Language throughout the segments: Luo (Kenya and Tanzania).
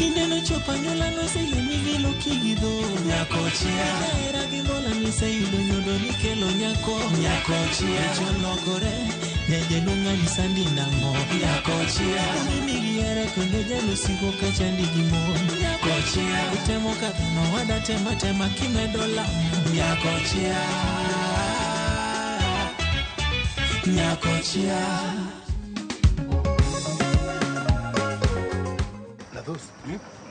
Kindeno chopo anyuola noseyieni gi luki gi dho nyakochia. Hera gi mbola niseyudo nyodo nikelo nyako nyakochia. Cholokore jajalung'ani sandi nang'o nyakochia. Mimi gi hera kendo jalosiko kachandi gi mon nyakochia. Itemo kadhano wada tema tema kimedo lamo nyakochia. Nyakochia. Lathos,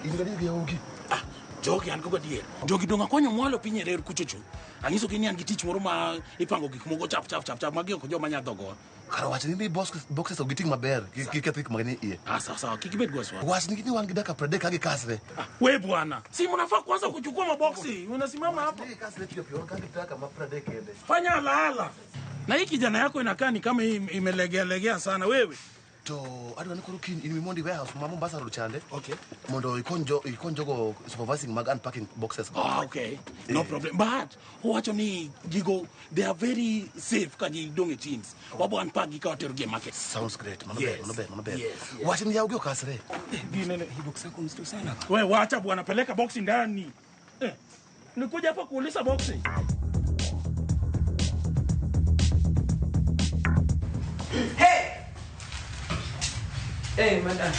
in gadier gi yawuogi? Ah, jogi an go gadier. Jogi dong' akwanyo mwalo piny e reru kuchocho. Anyiso gi ni an gi tich moro ma ipango gik moko chap chap chap chap magi ok joma nya dhogowa. Kara wach ni boxes ok giting' maber, kik keth gik mang'eny iye. Ah, sawa sawa, kik ibed gi wasiwasi. Wach ni wan gi dakika 30 ka gikasre. Ah, we bwana, si mnafaa kuanza kuchukua maboksi, unasimama hapo. Gikasre piyo piyo, wan ka gi dakika ma 30 kende. Fanya alaala. Na hii kijana yako inakaa ni kama imelegea legea sana wewe. To adwa ni koro kiny in mimondi warehouse ma Mombasa Road chande. Okay. Mondo ikony jogo supervising mag unpacking boxes. Ah, okay. No problem. But wacho ni gigo they are very safe ka gidong' e tins. Wabo unpack gi ka watero gi e market. Sounds great. Mano Yes. ber, mano ber, mano ber. Yes, yes. Wach ni yawgi okasre. We wacha bwana, peleka boksi ndani. Nikuja hapa kuuliza boksi. Hey! Hey, madam.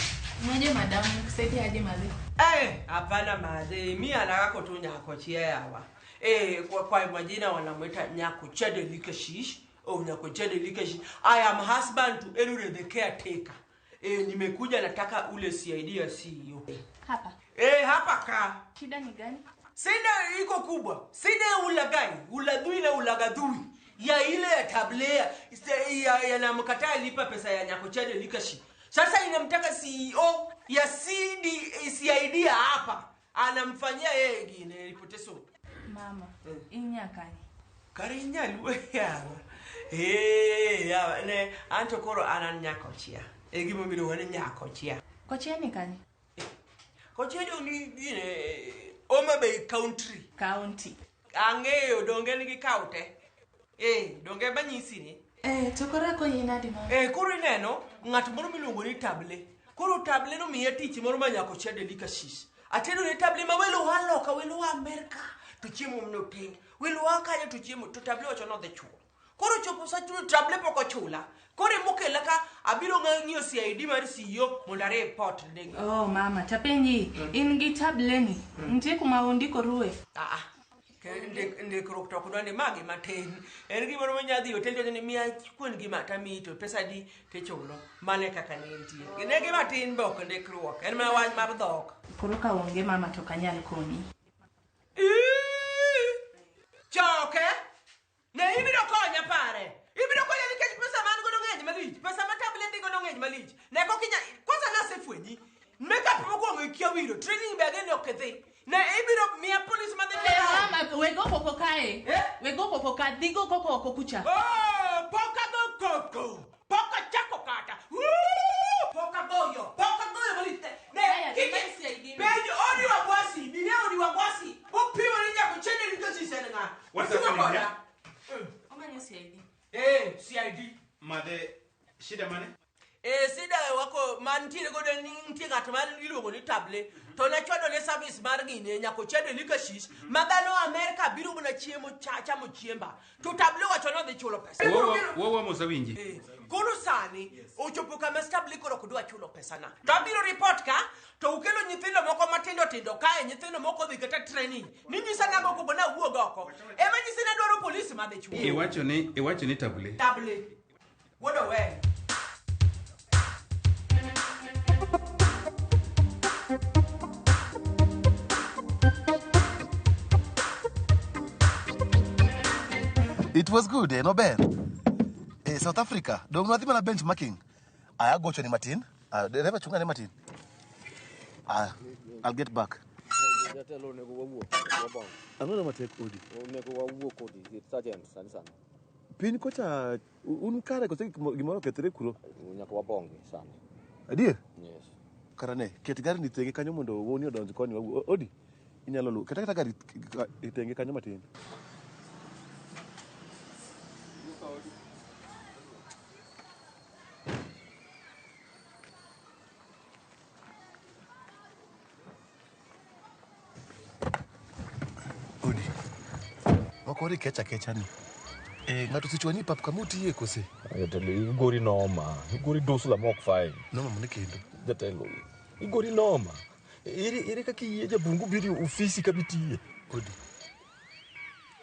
Mwaje madam, nikusaidia aje madhe? Eh, hapana madhe. Mimi anakako tu nyakochia yawa. Kwa majina wanamuita Nyakochia Delikashish. Oh, Nyakochia Delikashish. I am husband to Elure the caretaker. Nimekuja nataka ule CID ya CEO. Hapa. Hapa ka. Shida ni gani? Sida iko kubwa. Sida ulagai, uladui na ulagadui. Ya ile ya tablea, ya namkataa lipa pesa ya Nyakochia Delikashish. Sasa inamtaka CEO ya CID ya hapa. Anamfanyia yeye gine ripoteso. Mama, inyakani. Kare inyaluo yawa. Yawa ne anto koro anan nyakochia. Gimo miluongo ni nyakochia. Kochia ni kanye? Kochia dong ni gine Homa Bay Country. County. Ang'eyo donge nigi kaute. Donge banyisi ni. To koro akonyi nadi mama? Koro ineno ng'at moro miluongo ni Table. Koro Table no miye tich moro ma Nyakochia Delikashish. Atedo ne Table ma welo wa loka, welo wa Amerika. To chiemo mnoting. Welo wa kanyo to chiemo to Table wacho nodhi chulo. Koro chopo sa chulo Table pok ochula. Koro emokela ka abiro ng'iyo CID mar CEO mondo areport ne. Oh mama, tapenji, in gi Table ni. Nitie kuma undiko ruwe? Ah. Ndikruok to ok dwa ni magi matin. En gimoro ma nyadhi hotel to ni miya kuon gi mata miyi to pesa di tichulo. Mano e kaka ne entie. Ne gi matin be ok ndikruok. En mana wach mar dhok. Koro ka onge mama to ok anyal konyi. Choke! Ne ibiro konya pare. Ibiro konya nikech pesa ma an godo ng'eny malich. Pesa ma Table dhi godo ng'eny malich. Ne kok inya kwanza nasefwenyi. Makeup mokwongo ikia wiro. Training be ageni ok idhi. Ne ibiro miya police madhi tero. Mama, wego koko kae. Wego koko ka, dhigo koko oko kucha. Oh, poka go koko. Poka chako kata. Woo! Poka goyo. Poka goyo malich. Ne, Aya, kiki. tena CID. Penjo odi wa gwasi, bine odi wa gwasi. Upimo ni Nyakochia Delikashish en ng'a? What's Upimo happening koda. here? Omanyo CID. CID. Madhe, shida mane? Sida wako mantiere godo ni nitie ng'at ma iluongo ni Table. To nachwado ne service mar gine Nyakochia Delikashish. Ma dhano Amerika biro mana chiemo chamo chiemba. To Table wacho ni odhi chulo pesa. Wowa mos awinji. Koro sani ochopo kama Table koro ok dwa chulo pesa na. To abiro report ka to ukelo nyithindo moko matindo tindo kae, nyithindo moko odhi kata training. Ninyisa nang'o kobo na wuog oko. Ema nyisi nadwaro polisi madhi chulo. Iwacho ni Table. Table. Wuod owe. It was good, no ber. South Africa, dong nwadhi mana benchmarking. Aya gocho ni matin. Dereva chunga ne matin. I'll get back. Jatelo onego wawuo, wabong. Ang'o matek odi? Onego wawuo kodi, sergeant, sani sani. Piny kocha un kare kose gimoro okethre kuro? Nyaka wabongi sani. Adier? Yes. Kara ne, ket gari ni tenge kanyo mondo wuoni odonj koni wawuo. Odi, inyalo luwo. Ket aketa gari tenge kanyo matin. koro ikecha kecha ni. Eh, ng'ato osechwani pap kama otiye kose? Jatelo igori noma. Igori dusla mok fine. Noma mane kendo? Jatelo igori noma. Ere kaka iyie jabungu biro e ofisi kama itiye? Odi.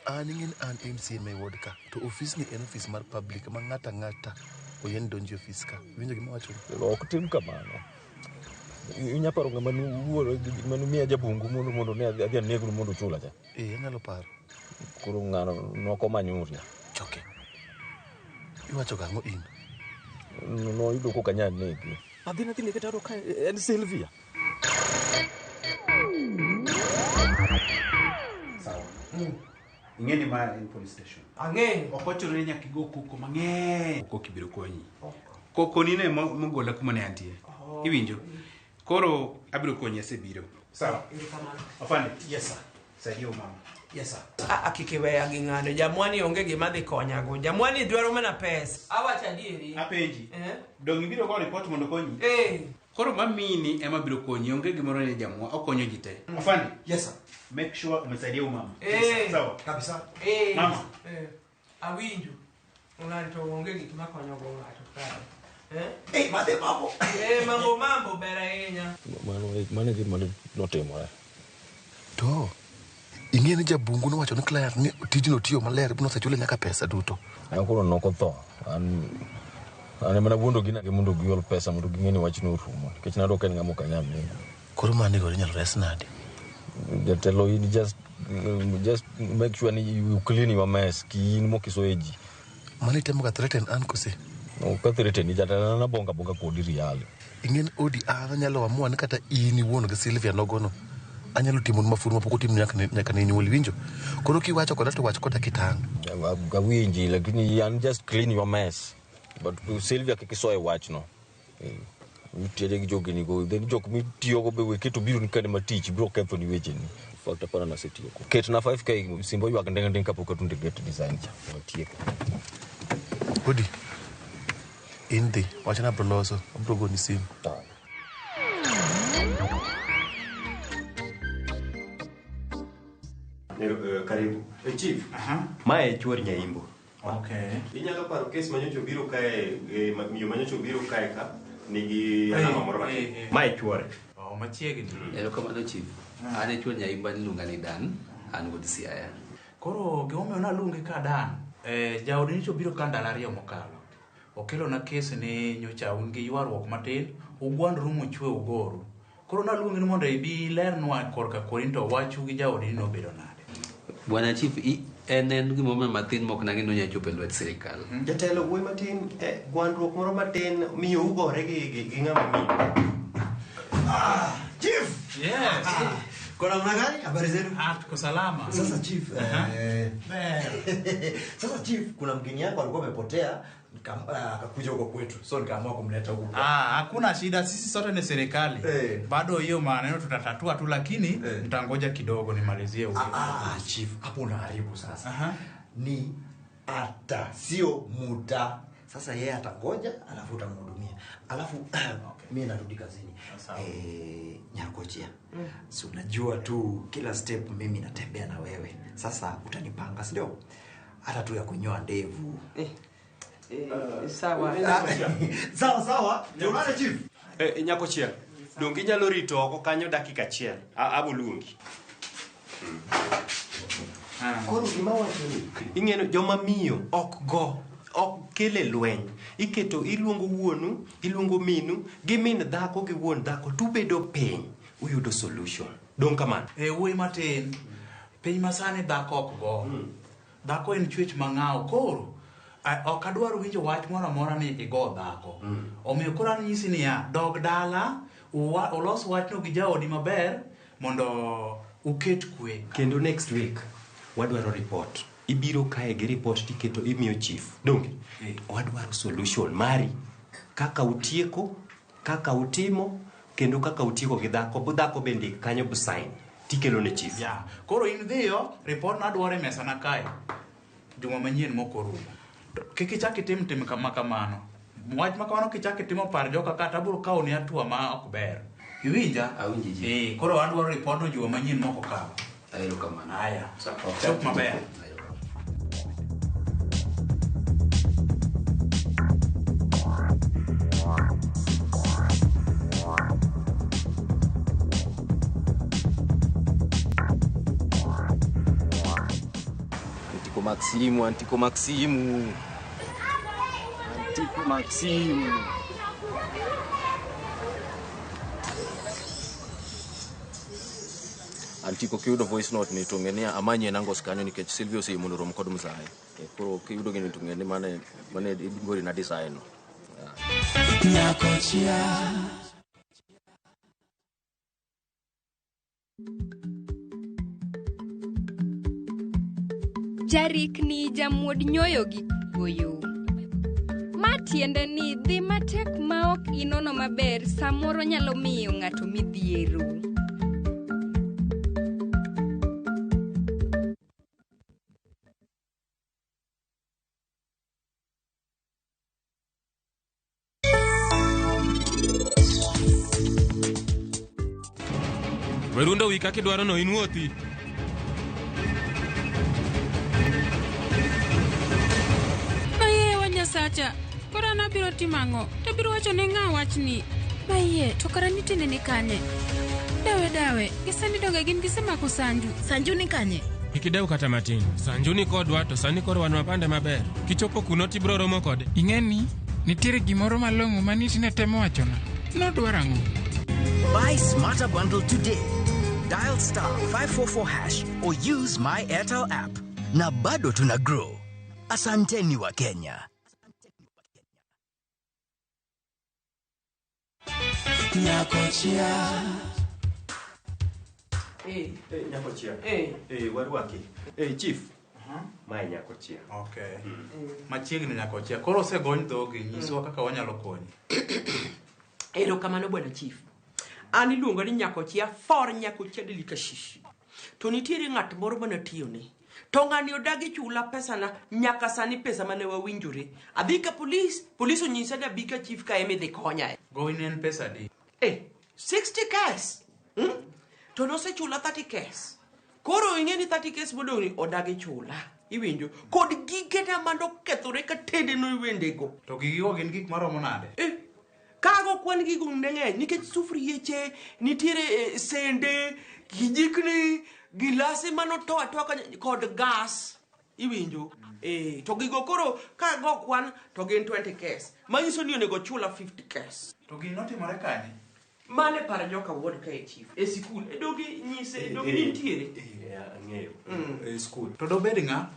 An ing'e ni an MCA ma e ward ka. To ofis ni en ofis mar public ma ng'ato ang'ata oyie ni donjo e ofis ka. Iwinjo gima awacho? Ok tim kamano. Inya paro ng'ama nuwuoro manumiya jabungu mondo ne adhi anegnu mondo uchula cha. Eh, anyalo paro. Koro ng'ano nokomanyuria. Choke. Iwacho gang'o in? Noyudo kok anyal nege. Adhi nadhi nege taro ka en Sylvia. Sawa. Ing'e ni ma en police station. Ang'eyo. Ok ochuno ni nyaka igo koko mang'eny kok ibiro konyi. Koko ni ne mogola kuma ne antie. Iwinjo? Koro abiro konyi asebiro. Sawa. Afande. Yes sir. Saidia mama. Yes sir. Ah, kik iweya gi ng'ano. Jamwani onge gima dhi konyago. Jamwani dwaro mana pesa. Awacho adieri. Apenji. Eh? Dong ibiro go report mondo konyi? Eh. Koro mamini ema biro konyi, onge gimoro ni jamwa, okonyo ji te. Afande. Yes sir. Make sure umesaidia huyu mama. Eh. Sawa. Kabisa. Eh. Mama. Eh. Awinjo. Ng'ani to onge gik makonyogo ng'ato kae. Eh? Eh, madhi mambo. Eh, mambo mambo ber ahinya. Mano e gima notimore. To ing'e ni jabungu nowacho ni client ni tijno tiyo maler nosechule nyaka pesa duto. An koro nokotho. An ema nawuondo gi nage mondo giol pesa mondo ging'e ni wachno orumo. Nikech nadwa ka en ng'ama ok anyal nego. Koro mano gore inyalo res nade? Jatelo in just make sure ni you clean your mess. Ki in mokisoye ji. Mano itemo ga threaten an kose? Ok athreaten ni jatelo an abonga bonga kodi real. Ing'e ni odi an anyalo amua ni kata in iwuon gi Sylvia nogono. Anyalo timonu mafuru mapok otim nyaka ne nyuol iwinjo. Koro kiwacho koda to wach koda kitang'. Awinji lakini an just clean your mess. But Sylvia kik isoye wachno. Nitiere gi jogini go, then jok mitiyogo be weketo biro ni kane matich biro ketho ni wecheni. In fact aparo nasetieko. Ketna 5k simba ywak ndeng ndeng kapok atunde get design cha. Watieko. Odi. In dhi, wachna abro loso, abro goni simu. Karibu. Chief. Mae chuor Nyaimbo. Okay. Inyalo paro kes manyocha obiro kae, miyo manyocha obiro kae ka nigi alama moro matin. Mae chuore. Oh, machiegni. Erokamano chief. An e chuor Nyaimbo iluonga ni Dan, an wuod Siaya. Koro gimomiyo naluongi ka Dan, jaodi nyocha obiro ka ndalo ariyo mokalo. Okelona kes ni nyocha un gi ywaruok matin, ugwandoru muchwe ugoru. Koro naluongi ni mondo ibi ilernwa korka kori to wachu gi jaodi ni nobedo nade. Bwana chief, en gimomiyo mathin mok nang'e ni onya chopo e lwet sirikal. Jatelo wuoyi matin, gwandruok moro matin miyo ugore gi ng'ama miyo. Chief! Yes. Kwa namna gani? Habari zenu? Ah, tuko salama. Sasa chief, sasa chief, kuna mgeni yako alikuwa amepotea, akakuja huko kwetu. So nikaamua kumleta huku. Ah, hakuna shida, sisi sote ni serikali. Bado hiyo maneno tutatatua tu lakini nitangoja kidogo nimalizie huko. Chief, hapo unaharibu sasa. Ni ata sio muda. Sasa yeye atangoja alafu utamhudumia. Alafu mimi narudi kazini. Nyakochia. Si unajua tu kila step mimi natembea na wewe. Sasa utanipanga, si ndio? Hata tu ya kunyoa ndevu. Sawa. Sawa sawa. Tuonane chief. Nyakochia. Donge inyalo rito oko kanyo dakika achiel. Abo luongi. Koro gima wacho ni ing'eno joma miyo ok go ok kele lweny. Iketo iluongo wuonu, iluongo minu, gi min dhako gi wuon dhako tubedo piny, uyudo solution. Dong kamano. Wuoyi matin. Piny masani dhako ok go. Dhako en chwech mang'aw. Koro ok adwar winjo wach moro amora ni igo dhako. Omiyo koro anyisi niya, dog dala, ulos wachno gi jaodi maber mondo uket kwe. Kendo next week wadwaro report. Ibiro kae gi report tiketo imiyo chief. Donge? Wadwaro solution mari. Kaka utieko, kaka utimo, kendo kaka utieko gi dhako, bu dhako bende kanyo bu sign. Tikelo ne chief. Yeah. Koro in dhiyo, report nadwaro e mesa na kae. Juma manyien mok orumo. Kik ichak itim tim kama kamano. Wach ma kamano kichak itimo par joka kata abiro kawoni hatua ma ok ber. Iwinja? Awinji ji. Koro adwaro report no juma manyien mok okalo. Erokamano. Aya. Chop maber. Maximu, Antico Maximu. Antico Maximu. Antico kiyudo voice note ni to ng'e ni amanye nangos kanyo nikech Silvio oseyie mondo orom kod mzae. Koro kiyudo gini to ng'e ni mane mane igori na design no. Nyakochia. Jarikni jamuod nyoyo gi goyo. Ma tiende ni dhi matek ma ok inono maber samoro nyalo miyo ng'ato midhiero. Werundo wi kaka idwaro no in wuothi. Mayewa Nyasacha, koro an abiro timo ang'o? To abiro wacho ne ng'a wachni? Maiye, to kara nitine ni kanye? Dawe dawe, gisani donge gin gisemako Sanju. Sanju ni kanye? Kik idew kata matin. Sanju ni kodwa to sani koro wan wapande maber. Kichopo kuno tibiro romo kode. Ing'e ni nitiere gimoro malong'o ma nitine temo wachona. Nodwaro ang'o? Buy Smarter Bundle today. Dial star 544 hash or use my Airtel app. Na bado tuna grow. Asanteni wa Kenya. Nyakochia. Eh. Nyakochia. Eh. Warwaki. Chief. Mae Nyakochia. Okay. Machiegni Nyakochia. Koro osegony dhogi, nyiswa kaka wanyalo konyi. Erokamano bwana chief. An iluongo ni Nyakochia for Nyakochia Delikashish. To nitiere ng'at moro manatiyone. To ng'ani odagi chula pesana nyaka sani pesa mane wawinjore. Adhi ka polis, polis onyisa ni abi ka chief ka ema idhi konyae. Gowi ne en pesa adi? 60 kes. To nosechula 30 kes. Koro ing'e ni 30 kes modong' ni odagi chula. Iwinjo? Kod gigena manokethore ka tede no iwendego. To gigigo gin gik maromo nade? Kago kwan gigo ne ng'eny nikech sufrieche nitiere sende, kijikni, gilase manotoa toa kanyo kod gas. Iwinjo? To gigo koro kago kwan to gin 20 kes. Manyiso ni onego chula 50 kes. To gini notimore kanye? Mane par nyoka wuod kae chief. E sikul. E dogi nyise, dogi nitiere. Ang'eyo. E skul. To dobed ng'a?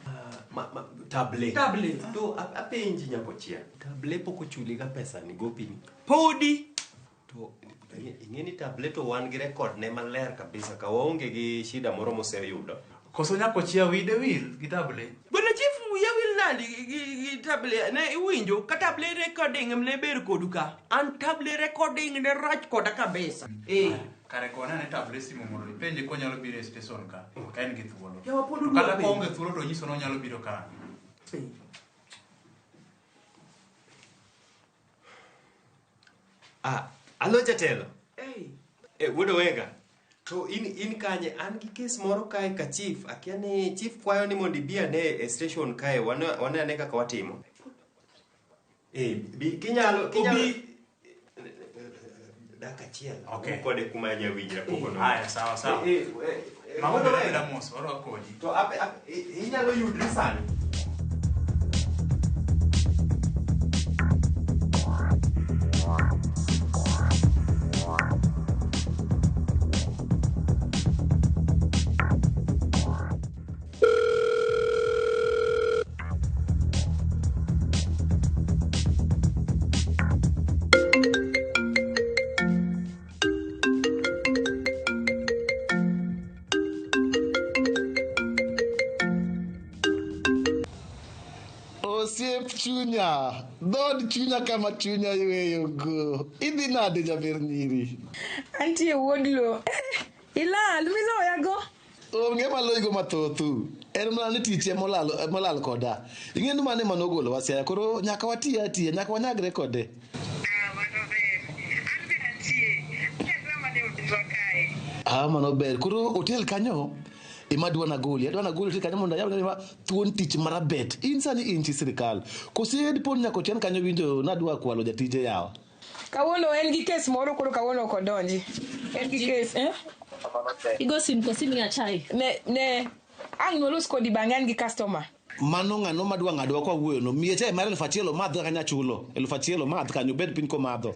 Table. Table. To apenji Nyakochia. Table pok ochuli ga pesa ni gopini. Podi. To ing'e ni table to wan gi record ne maler kabisa ka waonge gi shida moro moseyudo. Koso Nyakochia wide wil gi table. Bwana chief wiya wil nadi gi table ne iwinjo ka table recording ne ber kodu ka. An table recording ne rach koda kabisa. Kare kone ane table simu mondo ipenje konyalo biro e station ka. Ka en gi thuolo. Yawa pod To kata udwa koonge thuolo to nyiso ni onyalo biro karang'o. Alo jatelo. Wuod Owenga. To in kanye an gi kes moro kae ka chief. Akia ni chief kwayo ni mondo ibi ane e station kae wane ane kaka watimo. Bi kinyalo dakika achiel. Okay. Kode kuma jawinjra pok onono. Aya, sawa sawa. Mago Wuod beda Owenga. beda mos, warwako kodi. To inyalo yudri sani. Osiep chunya, dhood chunya kama chunya yweyo go. Idhi nade jaber nyiri? Antie wuod lo. Ilal, miloyago. Onge maloyigo mathothu. En mana ni tich ema olal koda. Ing'e ni mano ema nogolowa Siaya, koro nyaka wati atiya, nyaka wanyagre kode. Mano ber. Koro hotel kanyo ema adwa nagoli. Adwa nagoli hotel kanyo mondo ayawne ma thuon tich marabet. In sani in chi sirikal. Koso dipo ni nyaka otieno kanyo winjo nadwa kwalo jatije yawa. Kawuono en gi kes moro koro kawuono ok odonji. En gi kes, eh? Igo sim kosi miya chai. Ne ang' nolos kodi bang'e an gi customer. Mano ng'ano madwa ng'adowa kwa wuoyo no. Miye chai mar 1000 omadh kaka nyachulo. 1000 omadh kanyo obed piny komadho.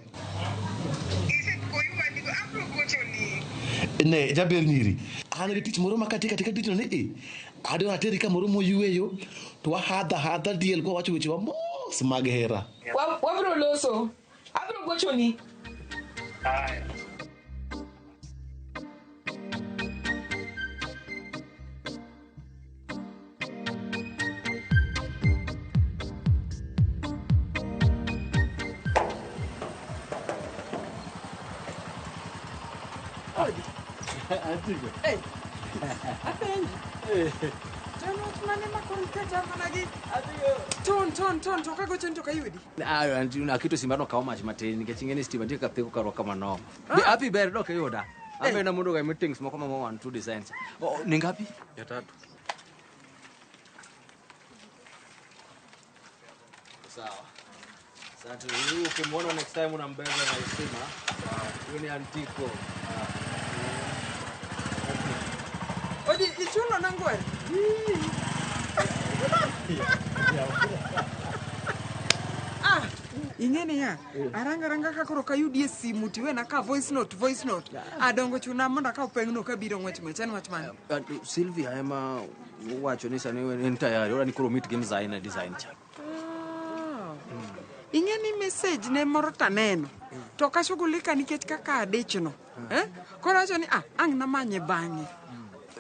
Ne, jaber nyiri. An gi tich moro makati katika tich no ni e. Adwa ateri kamoro moyueyo to wahadha hadha diel kwa wacho weche wa mos mag hera. Wabiro loso. Abiro gochoni. Odi. Antigo. Hey. Apenji. To en wach mane ma koro iketa mana gi ton ton ton to kagochoni to kayudi. Ayo, aketo simba no kawo mach matin nikech ing'e ni stima nitie kaka theko karwa kama noma. Be api ber dok iyuda. Ambe na mondo ga meetings moko ma 1 2 designs. Oh, ni ngapi? Ya tatu. Sawa. Asante. Huyu ukimwona next time unambeba na heshima. Huyu ni Antiko. Odi ichulo nangwe. Ah, ing'e ya. Aranga ranga ka koro kayudi e simu tiwena ka voice note voice note. Adongo chuna mondo akaw pengno kabiro ng'wech ng'wech en wach mane? Sylvia ema wacho ni sani en tayari. Ora ni koro meet gi mzaina design cha. Ing'e ni message ne moro taneno. To kashughulika nikech kaka adichno. Eh? Koro wacho ni ang' namanye bang'e.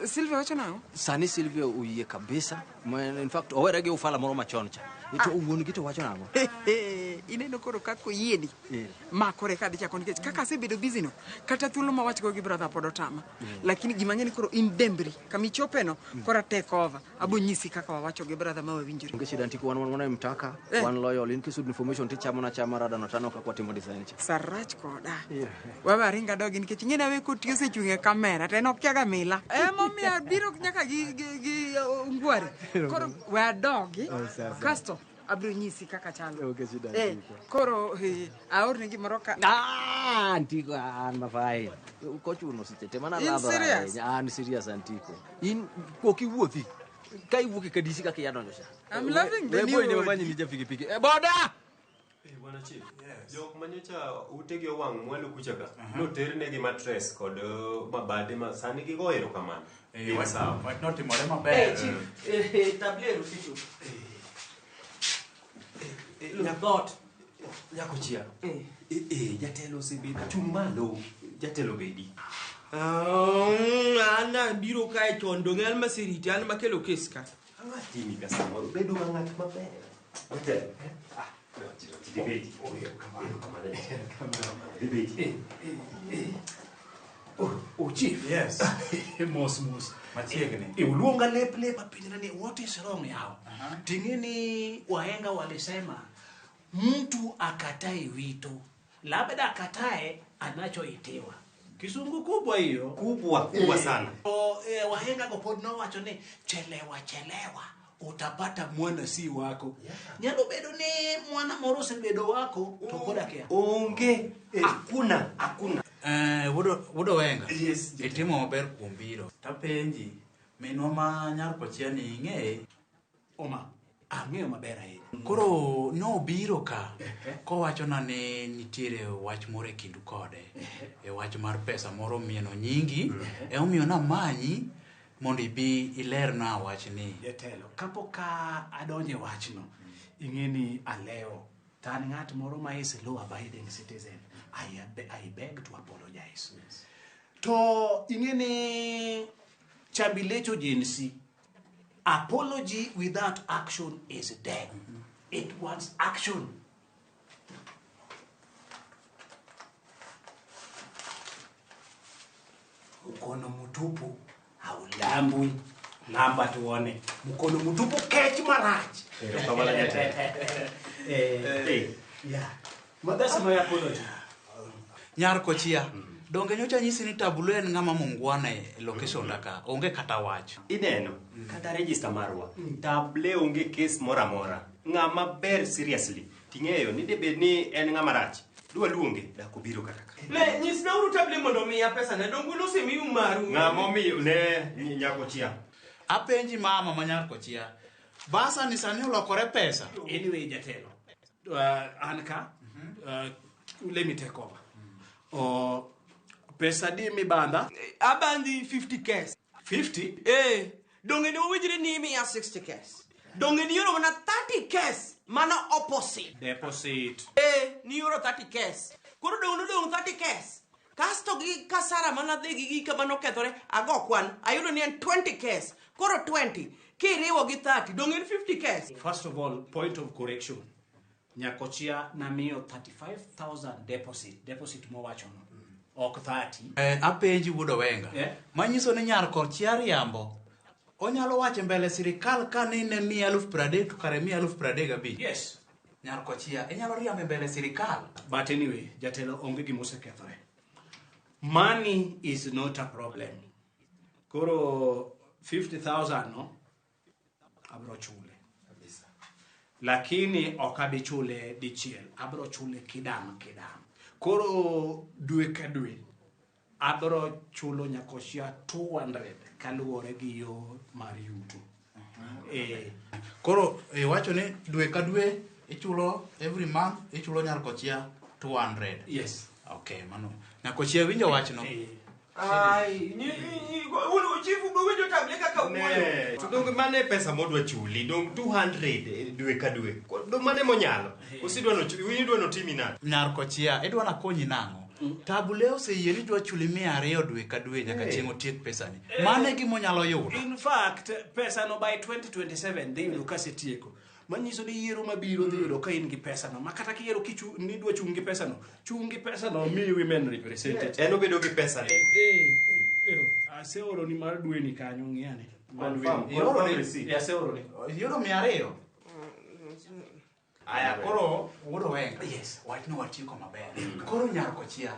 Sylvia wacho nang'o? Sani Sylvia oyie kabisa. In fact, owere gi ufala moro machon cha. To wuon gi to wacho nang'o? Ineno koro kaka oyieni. Makore ka adichako nikech kaka asebedo busy no. Kata thuolo ma wachgo gi brother pod otama. Lakini gima ng'e ni koro in dembri. Kama ichope no, koro take over. Abo nyisi kaka wawacho gi brother ma wawinjore. Onge shida Antiko, wan wan mtaka, wan loyal. In kisud information tichamo na chama rada no tano kaka watimo design cha. Sarach koda. Wewe aringa dogi nikech ing'e ni awe kotiyo osechung' e kamera to en okia ga mila. Emomiyo abiro nyaka gi ngware. Koro we adogi. Kasto abiro nyisi kaka chalo. Koro aorni gimoro ka. Antiko an mafai. Kochuno seche te mana In ladho serious? ahinya. An serious Antiko. In ok iwuothi. Ka iwuok e kadisi kaka iya donjo cha. I'm loving the We new boy ne road. mamanyi ni japikipiki. Boda! Bwana Chief, jok manyocha utegi owang' mwalo kucha ka noternegi matres kod mabade ma sani gigo erokamano. Gin sawa. Wach notimore maber. Chief, table rusicho. Dhoot. Nyakochia. Jatelo osebedo. Chung' malo. Jatelo bedi. An abiro kae chon dong' an maseriti an makelo kes ka. Ang'o timi ka samoro bedo ga ng'at maber. Jatelo. Dibedi. Dibedi. Oh, Chief. Yes. Mos mos. Machiegni. Uluonga lep lep apenjra ni what is wrong yao. Ting'eni wahenga walisema mtu akatae wito, labda akatae anachoitiwa. Kisungu kubwa hiyo. Kubwa, kubwa sana. Wahenga go pod nowacho ni chelewa chelewa utapata mwana si wako. Nyalo bedo ni mwana moro osebedo wako to pod akia. Onge, hakuna, hakuna. Wuod Owenga. Yes. Itimo maber kuom biro. Tapenji, minwa ma nyar kochia ni ing'eye? Oma, ang'eyo maber ahinya. Koro nobiro ka kowachona ni nitiere wach moro e kindu kode. E wach mar pesa moro mieno nyingi. Emomiyo namanyi mondo ibi ilerna wachni. Jatelo, kapok adonjo e wachno, ing'e ni alewo. To an ng'at moro ma is law abiding citizen. I beg to apologize. To ing'e ni Chambilecho Jensi, apology without action is dead. It wants action. Mkono mtupu haulambwi. Lamba tuone. Mkono mtupu kech marach. Erokamano jatelo. Yeah. But that's my apology. Nyar kochia. Donge nyocha nyisi ni Tabulo en ng'ama mungwana e location ka, onge kata wach. Ineno, kata register marwa, Table onge kes moro amora. Ng'ama ber seriously. Ting'eyo ni debed ni en ng'ama rach. Dwa luonge, dak obiro kata ka. Ne, nyisnauru Table mondo omiya pesa ne, donge usemiu maru. Ng'ama omiyo ne Nyakochia. Apenji mama ma nyar kochia. Basa ni sani olokore pesa. Anyway, jatelo. An ka, let me take over. Pesa di mibanda? Abandi 50 kes. 50? Eh, donge ne wawinjre ni imiya 60 kes. Donge nioro mana 30 kes, mano opposite. Deposit. Eh, nioro 30 kes. Koro dong' nodong' 30 kes. Kasto gi kasara manadhi gi gika manokethore, ago kwan, ayudo ni en 20 kes. Koro 20, kiriwo gi 30, dong' en 50 kes. First of all, point of correction. Nyakochia namiyo 35,000 deposit. Deposit mowachono. Ok 30. Apenji wuod Owenga. Eh? Manyiso ni nyar kochia riambo. Onyalo wacho mbele sirikal ka ni ne 30,000 to kare 35,000. Yes. Nyar kochia inyalo riambo mbele sirikal. But anyway, jatelo onge gima osekethore. Money is not a problem. Koro 50,000 no, abro chule. Lakini ok abi chule dichiel, abro chule kidam kidam. Koro dwe ka dwe, abro chulo Nyakochia 200 kaluwore gi yo mar yuto. Koro iwacho ni dwe ka dwe ichulo every month ichulo nyar kochia 200. Yes. Okay, mano. Nyakochia winjo wachno. Ai, chifu be winjo table kaka wuoyo. To dong mane pesa modwa chuli, dong 200 dwe ka dwe. Dong mane monyalo. Osidwa no timi nade? Nyar kochia, idwa nakonyi nang'o? Tabule oseyie ni dwa chuli 200 dwe ka dwe nyaka chieng' otiek pesani. Mano e gima onyalo yudo. In fact, pesa no by 2027 dhi yudo kasetieko. Manyiso ni yiero mabiro dhi yudo ka in gi pesa no. Ma kata kiyiero ni dwa chung' gi pesa no, chung' gi pesa no miyi women representative. En obedo gi pesa ni. Aseoroni mar dweni kanyo ng'iyane. Ioroni? Aseoroni. Ioro 200? Aya, koro wuod Owenga. Yes, wachno watieko maber. Koro nyar kochia.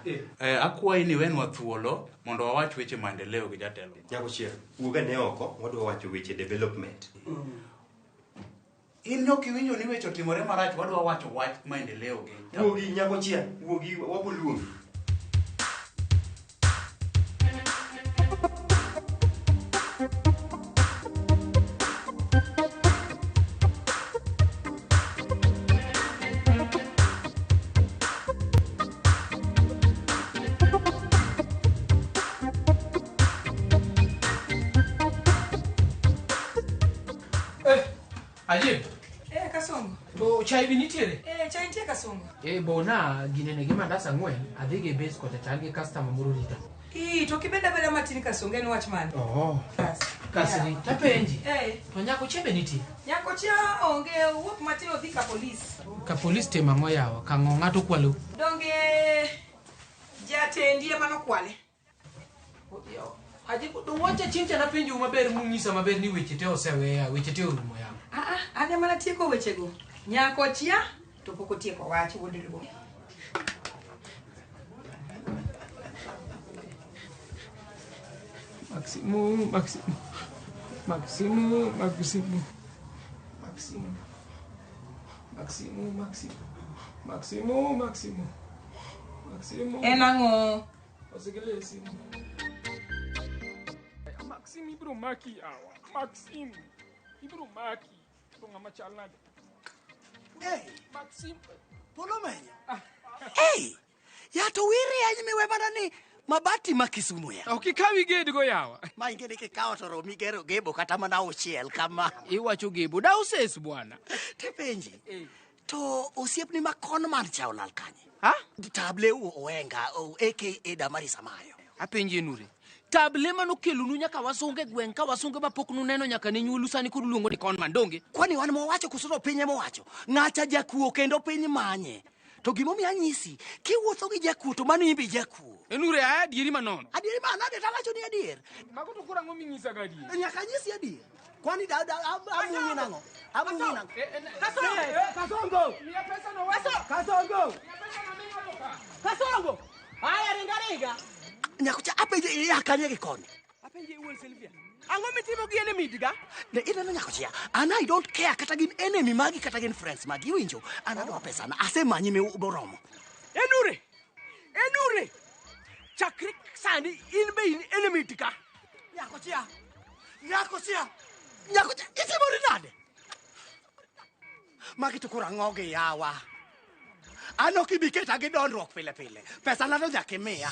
Akwayi ni wenwa thuolo mondo wawach weche maendeleo gi jatelo. Nyakochia, wuog ane oko, wadwa wacho weche development. In ok iwinjo ni weche otimore marach, wadwa wacho wach maendeleo gi. Wuogi Nyakochia, wuogi waboluongi. Ajib. Kasongo. To chai be nitiere? Chai nitie Kasongo. Bona ginene gi mandas 4 adhi gi base kocha chan gi customer moro rita. To kibeda beda matin Kasongo en wach mane? Oh. Kasri, tapenji. To Nyakochia be nitie? Nyakochia onge wuok matin odhi ka polis. Ka polis timo ang'o yawa? Ka ng'o ng'ato kwalo? Donge jatendi ema nokwale. Ajib, to wacha chieng' cha napenjou maber mung'isa maber ni weche te oseweya, weche te orumo yawa. An ema natieko wechego. Nyakochia to pok otieko wach wuod Luo. Maximo, Maximo, Maximo, Maximo, Maximo, Maximo, Maximo, Maximo, Maximo, Maximo. En ang'o? Osekele simu. Maxim ibiro maki awa. Maxim ibiro maki. To ng'ama chal nade? Hey, Maxim. Polo menyo. Hey, ya to wiri any miwe mana ni mabati ma Kisumu ya. Ok ikawi gedgo yawa. Ma ingeni kikawo to romi gero gebo kata mana auchiel kama. Iwacho gebo dauses bwana. Tepenji. To osiepni ma conman cha olal kanye? Ha? Table Owenga aka Damaris Amayo. Apenji Nure. Table manokelonu nyaka wasunge gweng' ka wasunge mapok nuneno nyaka ne nyuolu sani koro uluongo ni conman donge? Kwani wan mowacho koso piny emowacho? Ng'acha jakuo kendo piny manye. To gimomiyo anyisi, kiwuotho gi jakuo to mano in be jakuo. Enure aya adieri manono. Adieri manade tawacho ni adier. Mago to koro ang'o ming'isa ga adier? Nyaka anyisi adier. Kwani amunyi nang'o? Amunyi nang'o? Kasongo! Miya pesa no Kasongo! Kasongo! Aya ringa ringa. Nyakocha apenje iya kanye gi koni. Apenje iwuon Sylvia. Ang'o mitimo gi enemy diga? Ne ineno Nyakochia, an I don't care kata gin enemy magi kata gin friends magi iwinjo. An adwa pesana, asemanyi moromo. Enure! Enure! Chakri sani in be in enemy diga. Nyakochia! Nyakochia! Nyakochia, itimori nade? Magi to koro ang'o gi yawa? An ok ibi keta gi dondruok pile pile. Pesa na to nyaka imiya.